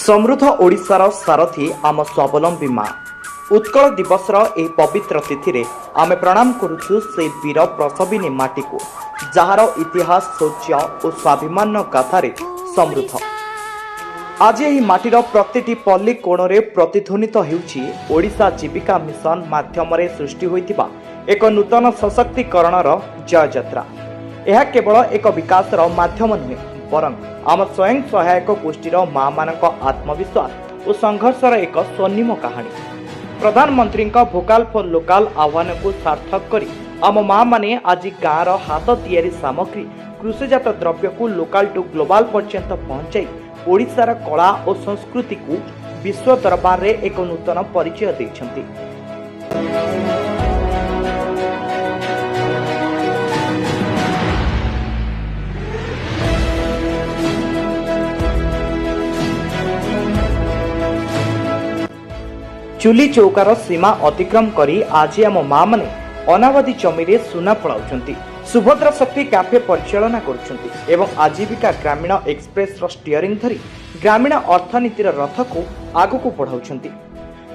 ସମୃଦ୍ଧ ଓଡ଼ିଶାର ସାରଥୀ ଆମ ସ୍ୱାବଲମ୍ବୀ ମା। ଉତ୍କଳ ଦିବସର ଏହି ପବିତ୍ର ତିଥିରେ ଆମେ ପ୍ରଣାମ କରୁଛୁ ସେ ବୀର ପ୍ରସବିନୀ ମାଟିକୁ, ଯାହାର ଇତିହାସ ଶୌର୍ଯ୍ୟ ଓ ସ୍ୱାଭିମାନ ଗାଥାରେ ସମୃଦ୍ଧ। ଆଜି ଏହି ମାଟିର ପ୍ରତିଟି ପଲ୍ଲୀ କୋଣରେ ପ୍ରତିଧ୍ୱନିତ ହେଉଛି ଓଡ଼ିଶା ଜୀବିକା ମିଶନ ମାଧ୍ୟମରେ ସୃଷ୍ଟି ହୋଇଥିବା ଏକ ନୂତନ ସଶକ୍ତିକରଣର ଜୟଯାତ୍ରା। ଏହା କେବଳ ଏକ ବିକାଶର ମାଧ୍ୟମ ନୁହେଁ, ବରଂ ଆମ ସ୍ୱୟଂ ସହାୟକ ଗୋଷ୍ଠୀର ମାମାନଙ୍କ ଆତ୍ମବିଶ୍ୱାସ ଓ ସଂଘର୍ଷର ଏକ ସ୍ୱର୍ଣ୍ଣିମ କାହାଣୀ। ପ୍ରଧାନମନ୍ତ୍ରୀଙ୍କ ଭୋକାଲ ଫର ଲୋକାଲ ଆହ୍ୱାନକୁ ସାର୍ଥକ କରି ଆମ ମାମାନେ ଆଜି ଗାଁର ହାତ ତିଆରି ସାମଗ୍ରୀ, କୃଷିଜାତ ଦ୍ରବ୍ୟକୁ ଲୋକାଲ ଟୁ ଗ୍ଲୋବାଲ ପର୍ଯ୍ୟନ୍ତ ପହଞ୍ଚାଇ ଓଡ଼ିଶାର କଳା ଓ ସଂସ୍କୃତିକୁ ବିଶ୍ୱ ଦରବାରରେ ଏକ ନୂତନ ପରିଚୟ ଦେଇଛନ୍ତି। ଚୁଲି ଚୌକାର ସୀମା ଅତିକ୍ରମ କରି ଆଜି ଆମ ମାମାନେ ଅନାବାଦୀ ଜମିରେ ସୁନା ଫଳାଉଛନ୍ତି, ସୁଭଦ୍ରା ଶକ୍ତି କ୍ୟାଫେ ପରିଚାଳନା କରୁଛନ୍ତି ଏବଂ ଆଜୀବିକା ଗ୍ରାମୀଣ ଏକ୍ସପ୍ରେସର ଷ୍ଟିୟରିଂ ଧରି ଗ୍ରାମୀଣ ଅର୍ଥନୀତିର ରଥକୁ ଆଗକୁ ବଢ଼ାଉଛନ୍ତି।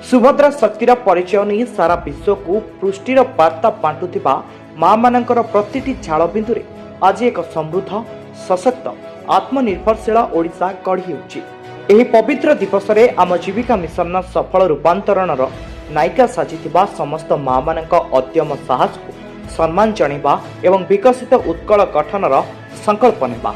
ସୁଭଦ୍ରା ଶକ୍ତିର ପରିଚୟ ନେଇ ସାରା ବିଶ୍ୱକୁ ପୁଷ୍ଟିର ବାର୍ତ୍ତା ବାଣ୍ଟୁଥିବା ମାମାନଙ୍କର ପ୍ରତିଟି ଝାଳ ବିନ୍ଦୁରେ ଆଜି ଏକ ସମୃଦ୍ଧ, ସଶକ୍ତ, ଆତ୍ମନିର୍ଭରଶୀଳ ଓଡ଼ିଶା ଗଢ଼ି ହେଉଛି। ଏହି ପବିତ୍ର ଦିବସରେ ଆମ ଜୀବିକା ମିଶନର ସଫଳ ରୂପାନ୍ତରଣର ନାୟିକା ସାଜିଥିବା ସମସ୍ତ ମାମାନଙ୍କ ଅଦ୍ୟମ ସାହସକୁ ସମ୍ମାନ ଜଣାଇବା ଏବଂ ବିକଶିତ ଉତ୍କଳ ଗଠନର ସଂକଳ୍ପ ନେବା।